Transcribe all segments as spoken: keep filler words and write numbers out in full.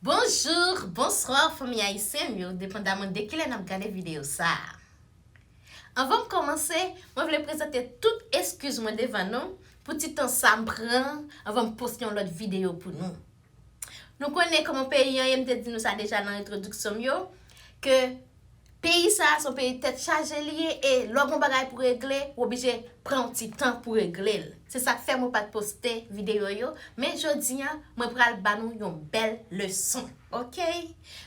Bonjou, bonswa, fanmi ayisyen m yo, depandaman de kilè n ap gade videyo sa a. Anvan m kòmanse, mwen vle prezante tout eskiz mwen devan nou pou ti tan sa m pran anvan m poste yon lòt videyo pou nou. Nou konnen kòman peyi an ye, m te di nou sa deja nan entwodiksyon m yo, ke peyi sa a se yon peyi tèt chaje li ye, e lè w gen yon bagay pou regle, w oblije pran yon ti tan pou regle l. Se sa k fè mwen pa t poste videyo yo, men jodi a, mwen pral ba nou yon bèl leson, oke?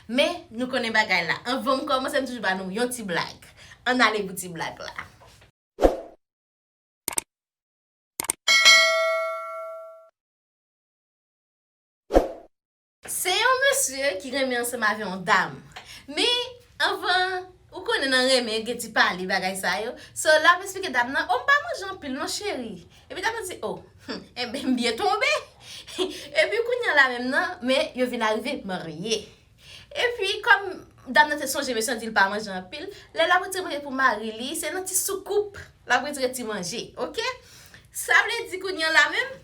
Men, nou konnen bagay la. Anvan m kòmanse, m toujou ba nou yon ti blag. Ann ale pou ti blag la. Se yon mesye ki renmen ansanm avè yon dam. Men, anvan, ou konnen nan renmen, gen ti pale bagay sa yo. So, l ap esplike dam nan, o, m pa manje anpil non, cheri. Epi dam nan di, o, hmm, enben, m byen tonbe. Epi kounye a la menm nan, men yo vin arive marye. Epi, kòm dam nan te sonje mesye an di l pa manje anpil, lè l ap retire manje pou mari li, se nan ti soukoup l ap retire ti manje, oke? Sa vle di kounye a la menm,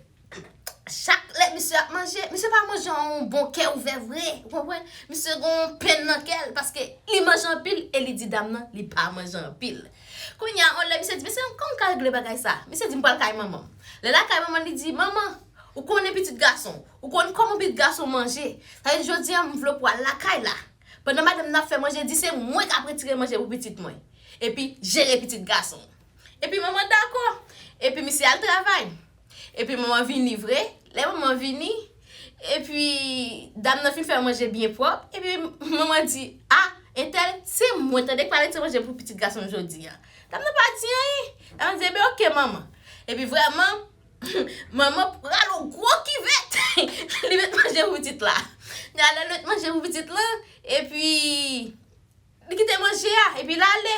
chak lè misye ap manje, misye pa manje an yon bon kè ouvè vre, ou konprann? Misye gen yon penn nan kè l, paske li manje anpil e li di dam nan li pa manje anpil. Kounye a, yon lè misye di, "Mesye, kòman m ka regle bagay sa?" Misye di, "M pral kay manman m." Lè l al kay manman l, li di, "Manman, ou konnen pitit gason, ou konn kòman pitit gason manje. Sa vle di, jodi a, m vle w pou w al lakay la. Pandan madanm nan ap fè manje, di se mwen k ap retire manje pou pitit mwen. Epi, jere pitit gason." Epi manman dakò. Epi misye al travay. Epi manman vini vre. Lè manman vini, epi dam nan fin fè manje byen pwòp. Epi manman di, "A, entèl, se mwen tande k pral retire manje pou pitit gason m jodi a." Dam nan pa di anyen. Dam nan di, "Ebyen, oke, manman." Epi vrèman, manman pral yon gwo kivèt. Li met manje pou pitit la. Li al met manje pou pitit la. Epi, li kite manje a, epi l ale.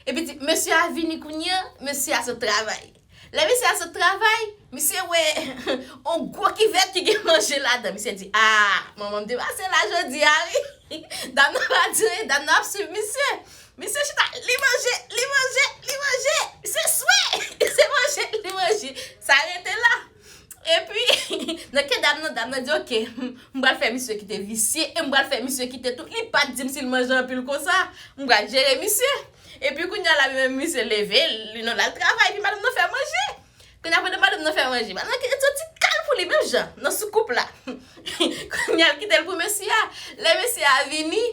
Epi di, mesye a vini kounye a, mesye a sot travay. Lè mesye a sot travay, misye wè yon gwo kivèt ki gen manje ladan. Misye di, "A, manman m te pase la jodi a, wi." Dam nan pa di anyen, dam nan ap swiv misye. Misye chita, li manje, li manje, li manje. Se swe, se manje, li manje. Sa rete la. Epi, nan kè dam nan, dam nan di, "Oke, m pral fè misye kite visye, e m pral fè misye kite tout." Li pa t di m si l manje anpil konsa. M pral jere misye. Epi, kounye a la, menm misye leve, li non l al travay, epi madanm nan fè manje. Kounye a, pandan madanm nan fè manje, madanm nan kite yon ti kal pou li, menm jan, nan soukoup la. Kounye a, l kite l pou mesye a. Lè mesye a vini,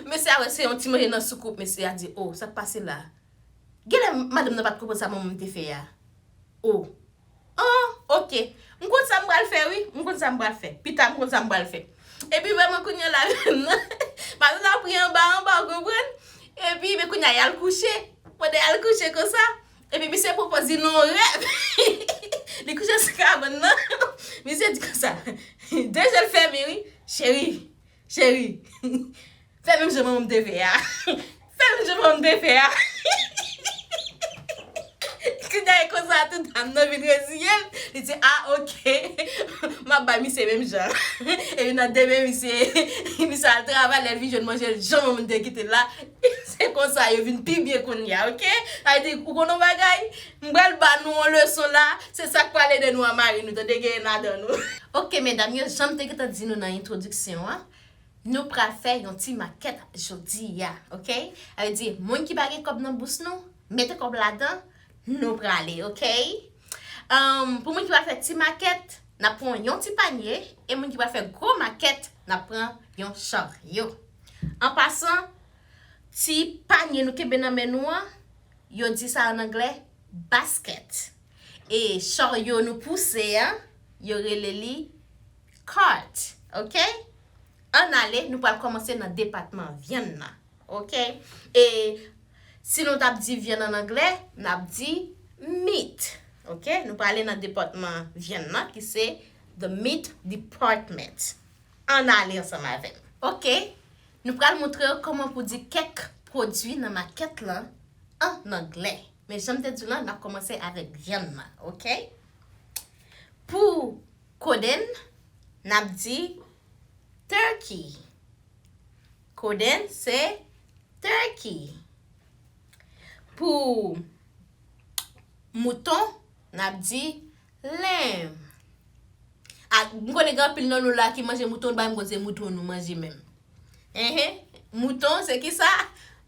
mesye a wè se yon ti manje nan soukoup, mesye a di, "O, sa k pase la?" Genlè madanm nan pa t konprann sa manman m te fè a. O. An, oke. M konn sa m pral fè, wi. M konn sa m pral fè. Pita, m konn sa m pral fè. Epi vrèman, kounye a la menm nan, madanm nan ap ri anba, anba, ou konprann? Epi, men kounye a, y al kouche. Pandan y al kouche konsa, epi misye pwopoze li yon rèv. Li kouche sou kabann nan. Misye di konsa, de je l fèmen, wi. "Cheri, cheri, fè menm jan manman m te fè a. Fè menm jan manman m te fè a." Kounye a, e konsa tou dam nan vin reziye l. Li di, "A, oke. M ap bay misye menm jan." Epi nan demen, misye, misye al travay, lè l vin jwenn manje l jan manman m te kite l la. Se konsa yo vin pi byen kounye a, oke? Sa vle di, ou konn yon bagay? M pral ba nou yon leson la. Se sa k pral ede nou an mari nou, tande, genyen ladan nou. Oke, medam yo, jan m te gentan di nou nan entwodiksyon an, nou pral fè yon ti makèt jodi a, oke? Sa vle di, moun ki pa gen kòb nan bous nou, mete kòb ladan, nou prale, oke? Ahn, pou moun ki pral fè ti makèt, n ap pran yon ti panye, e moun ki pral fè gwo makèt, n ap pran yon charyo. An pasan, ti panye nou kenbe nan men nou an, yo di sa an anglè, basket. E charyo nou pouse an, yo rele li cart, oke? Ann ale, nou pral kòmanse nan depatman vyann nan, oke? E si nou t ap di vyann an anglè, n ap di meat, oke? Nou prale nan depatman vyann nan, ki se the meat department. Ann ale ansanm avè m. Oke, nou pral montre w kòman pou di kèk pwodui nan makèt lan an anglè. Men jan m te di w lan, n ap kòmanse avèk vyann nan, oke? Pou kodenn, n ap di turkey. Kodenn se turkey. Pou mouton, n ap di lamb. A, m konnen gen anpil nan nou la ki manje mouton, ba m koze mouton nou manje menm. Enhen, mouton se ki sa?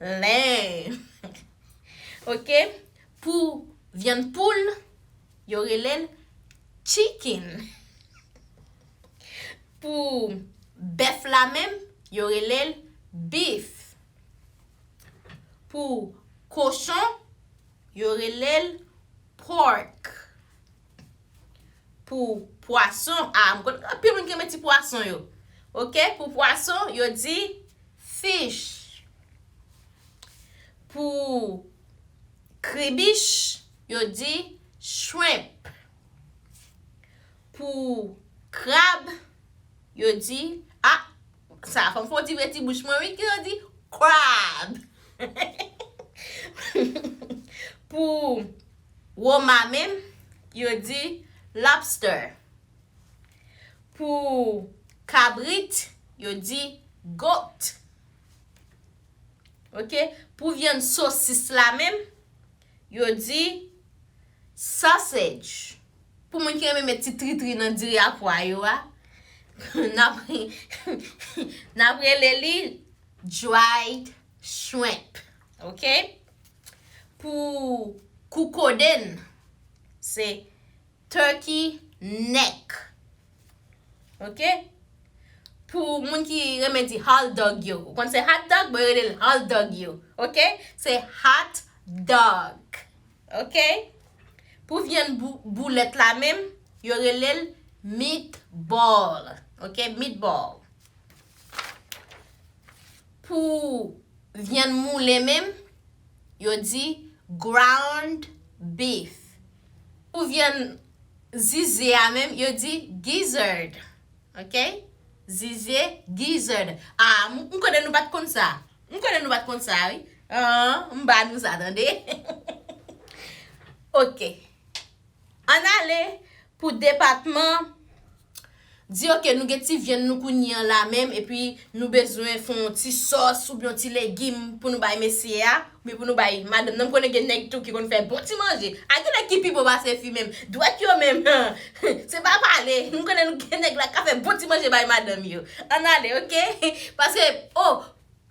Lamb. Ok? Pou vyann poul, yo rele l chicken. Pou bèf la menm, yo rele l beef. Pou kochon, yo rele l pork. Pou pwason, a, m konn anpil moun ki renmen ti pwason yo. Ok, pou pwason, yo di fish. Pou kribich, yo di shrimp. Pou krab, yo di, a, sa, fò m fè yon ti vre ti bouch mwen, wi, ki yo di crab. Pou woma menm, yo di lobster. Pou kabrit, yo di goat. Ok? Pou vyann sosis la menm, yo di sausage. Pou moun ki renmen met ti tritri nan diri a pwa yo a, n ap, n ap rele li dried shrimp. Ok? Pou koukodenn, se turkey neck. Ok? Pou moun ki renmen di hot dog yo. Ou konn se hot dog, bon, yo rele l hot dog yo. Ok? Se hot dog. Ok? Pou vyann bou-, boulèt la menm, yo rele l meatball. Ok? Meatball. Pou vyann moulen menm, yo di ground beef. Pou vyann zize a menm, yo di gizzard. Ok? Zize, gizzard. A, m, m konnen nou pa t konn sa. M konnen nou pa t konn sa, wi. An, m ba nou sa, tande. Ok. Ann ale pou depatman. Di, ok, nou gen ti vyann nou kounye an la menm, epi nou bezwen fè yon ti sòs oubyen yon ti legim pou nou bay mesye a, oubyen pou nou bay madanm nan. M konnen gen nèg tou ki konn fè bon ti manje. A, gen nèg ki pi bon pase fi menm. Dwèt yo menm, se pa pale. M konnen nou gen nèg la k ka fè bon ti manje bay madanm yo. Ann ale, ok? Paske, o,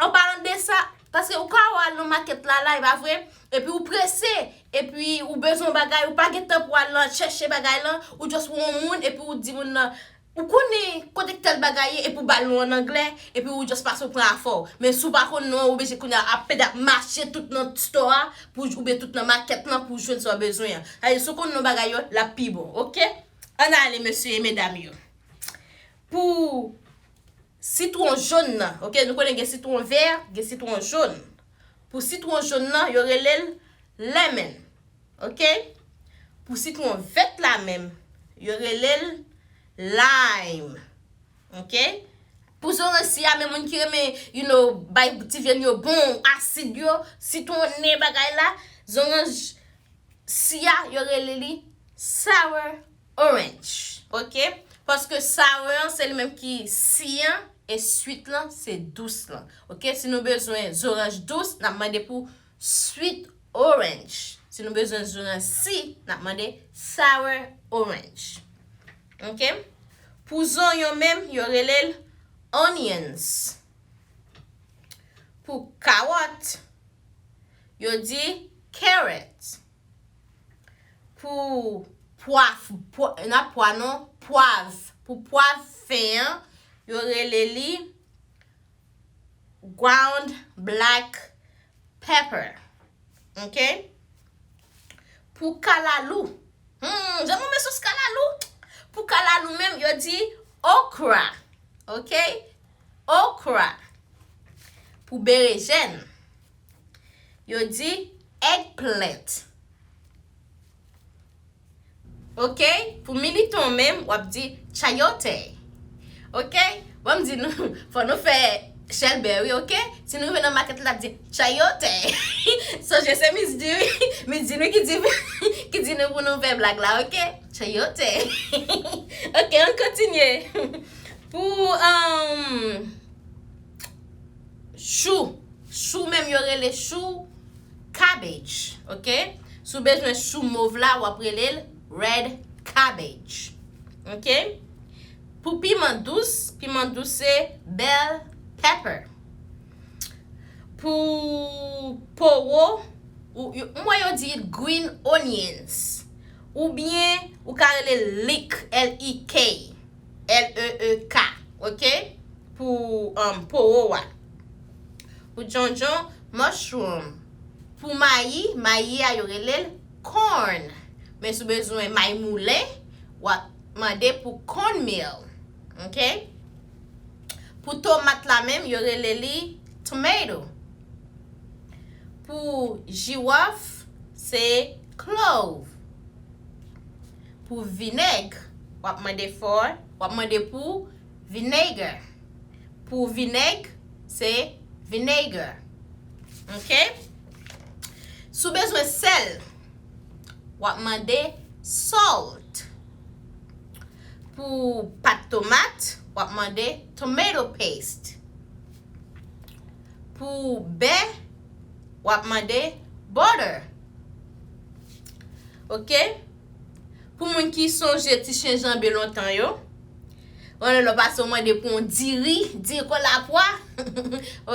an palan de sa, paske ou ka wè al nan makèt la, la, e pa vre? Epi ou prese, epi ou bezwen yon bagay, ou pa gen tan pou al lan chèche bagay lan, ou just wè yon moun, epi ou di moun nan, ou konnen kote tèl bagay ye, epi ou ba l non an anglè, epi ou just pase ou pran afè w. Men si w pa konn non an, ou oblije kounye a ap pede ap mache tout nan store a, pou, oubyen tout nan makèt lan pou w jwenn sa w bezwen an. Sa vle di, si w konn non bagay yo, l ap pi bon, ok? Ann ale, mesye e medam yo. Pou sitwon jòn nan, ok, nou konnen gen sitwon vè, gen sitwon jòn. Pou sitwon jòn nan, yo rele l lemon, ok? Pou sitwon vèt la menm, yo rele l lime, ok? Pou zoranj si a, men moun ki renmen, you know, bay ti vyann yo bon, asid yo, sitwonnen bagay la, zoranj si a, yo rele li sour orange, ok? Paske sour an, se li menm ki si an, e sweet lan, se dous lan, ok? Si nou bezwen zoranj dous, n ap mande pou sweet orange. Si nou bezwen zoranj si, n ap mande sour orange, ok? Pou zonyon menm, yo rele l onions. Pou kawòt, yo di carrot. Pou pwa, pwa, nan pwa non, pwav. Pou pwav fen an, yo rele li ground black pepper. Ok? Pou kalalou. Hmm, jan mwen renmen sòs kalalou. Pou kalalou menm, yo di okra. Ok? Okra. Pou berejèn, yo di eggplant. Ok? Pou militon menm, w ap di chayote. Ok? Bon, m di nou, fò nou fè chèlbè, wi, ok? Si nou rive nan makèt la, di chayote. Sonje se Miss D, wi. Miss D, wi, ki di, ki di nou pou nou fè blag la, ok? Chayote. Ok, ann kontinye. Pou, um, chou. Chou menm yo rele chou cabbage, ok? Si w bezwen chou mov la, w ap rele l red cabbage, ok? Pou piman dous, piman dous se bell pepper. Pou powo, ou, yo, m wè yo di green onions. Oubyen, ou ka rele leek, L E E K, L E E K, ok? Pou, um, powo a. Pou djondjon, mushroom. Pou mayi, mayi a yo rele l corn. Men si w bezwen mayi moulen, w ap mande pou cornmeal. Ok? Pou tomat la menm, yo rele li tomato. Pou jiwòf, se clove. Pou vinèg, w ap mande for, w ap mande pou vinegar. Pou vinèg, se vinegar. Ok? Si w bezwen sèl, w ap mande salt. Pou pat tomat, w ap mande tomato paste. Pou bè, w ap mande butter. Ok? Pou moun ki sonje ti chen janbe lontan yo, ou konnen lè w pase w mande pou yon diri, diri kolapwa.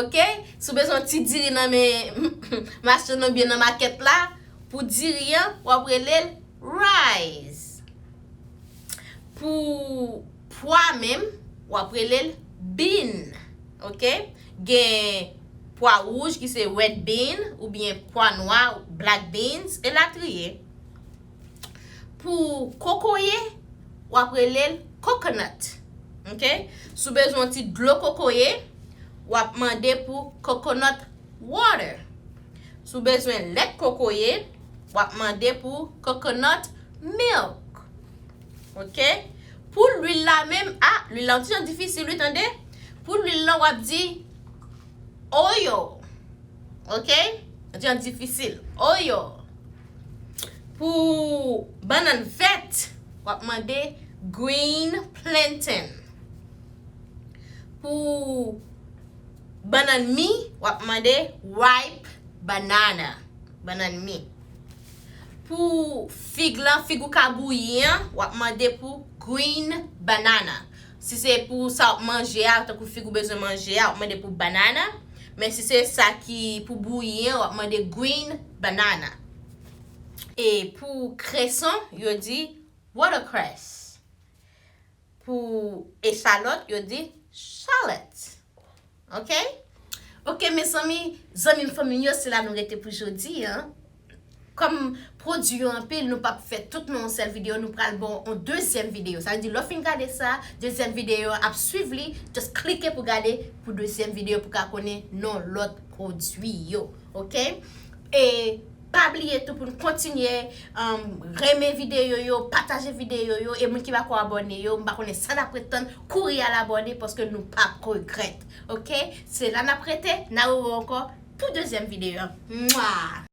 Ok? Si w bezwen yon ti diri nan men machann oubyen nan makèt la, pou diri an, w ap rele l rice. Pou pwa menm, w ap rele l bean. Ok? Gen pwa wouj ki se red bean, oubyen pwa nwa, black beans, elatriye. Pou kokoye, w ap rele l coconut. Ok? Si w bezwen yon ti dlo kokoye, w ap mande pou coconut water. Si w bezwen lèt kokoye, w ap mande pou coconut milk. Ok? Pou lwil la menm, ah, lwil la yon ti jan difisil, wi, tande. Pou lwil lan, w ap di oil. Ok? Yon ti jan difisil. Oil. Pou bannann vèt, w ap mande green plantain. Pou bannann mi, w ap mande ripe banana. Bannann mi. Pou fig lan, fig ou ka bouyi an, w ap mande pou green banana. Si se pou sa w ap manje a, tankou fig ou bezwen manje a, w ap mande pou banana. Men si se sa ki pou bouyi an, w ap mande green banana. E pou kreson, yo di watercress. Pou echalòt, yo di shallot. Ok? Ok, mezanmi, zanmi m, fanmi m yo, se la nou rete pou jodi a. Kòm pwodui yo anpil, nou p ap fè tout nan yon sèl videyo, nou pral ba w yon dezyèm videyo. Sa vle di, lè w fin gade sa, dezyèm videyo a ap swiv li, just klike pou gade pou dezyèm videyo pou ka konnen non lòt pwodui yo. Ok? E pa bliye tou pou n kontinye, um, renmen videyo yo, pataje videyo yo, e moun ki pako abòne yo, m pa konnen sa n ap ret tann, kouri al abòne paske nou p ap regrèt. Ok? Se la n ap rete, n a rewè ankò pou dezyèm videyo an. Mwa!